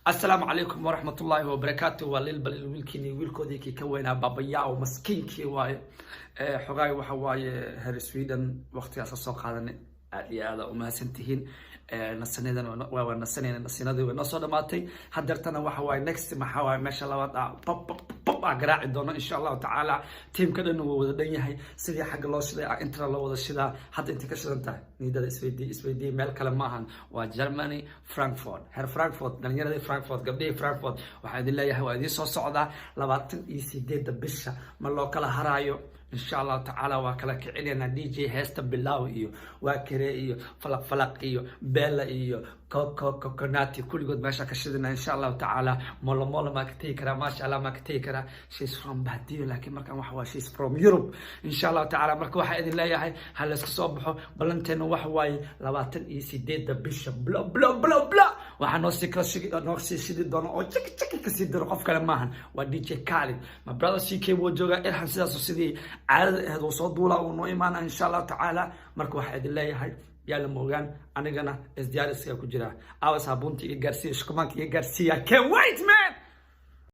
Asalaamu calaykum waraxmatullaahi wabarakaatu. Waa Lil Balil, wiilkiini, wiilkoodii, kii ka weynaa, baabayaaw maskiinkii waaye. Xogaay waxa waaye heer Sweden waqtigaas soo qaadanay. Aad iyo aad umahadsan tihiin. Nasanadan waa nasanayna, nasinadii way noo soo dhamaatay. Hadeertana waxa waaye next, maxaa waaye, meesha labaad ah pop pop pop ah garaaci doono, insha Allahu tacaala. Teamka dhan wuu wada dhan yahay. Sidii xagga loo shiday ah intana loo wada shidaa. Hadda intay ka shidan tahay niidada, isweydii, isweydii, meel kale maahan, waa Germany, Frankfurt. Heer Frankfurt, dhalinyaradii Frankfurt, gabdhihii Frankfurt, waxaan idin leeyahay waa idiin soo socdaa 28-da bisha. Ma loo kala haraayo, insha Allahu tacaala. Waa kala kicinaynaa. DJ heesta bilaaw iyo waa kere iyo Falaq Falaq iyo Bella iyo Coco Coconati, kulligood meesha ka shidina, insha Allahu tacaala. Molo molo maa ka tegi karaa, maasha Allah, maa ka tegi karaa. She's from Badiyo, laakiin markan waxa waa she's from Europe, insha Allahu tacaala. Marka waxaa idin leeyahay ha laysku soo baxo. Ballanteena waxa waaye 28-da bisha. Blo blo blo blo. Waxaa noo sii kala shigi, noo sii shidi doona oo jaki jaki kasii diro qof kale maahan, waa DJ Khalid. My brother CK wuu joogaa. Irhan sidaas sidii caadada ahayd uu soo duulaa, uu noo imaana, insha Allahu tacaala. Marka waxaa idin leeyahay yaa la moogaan. Anigana isdiyaariska ku jira. Aawa saabuunta iga gaarsiiya, shukumaanka iga gaarsiiya. Can't wait, man.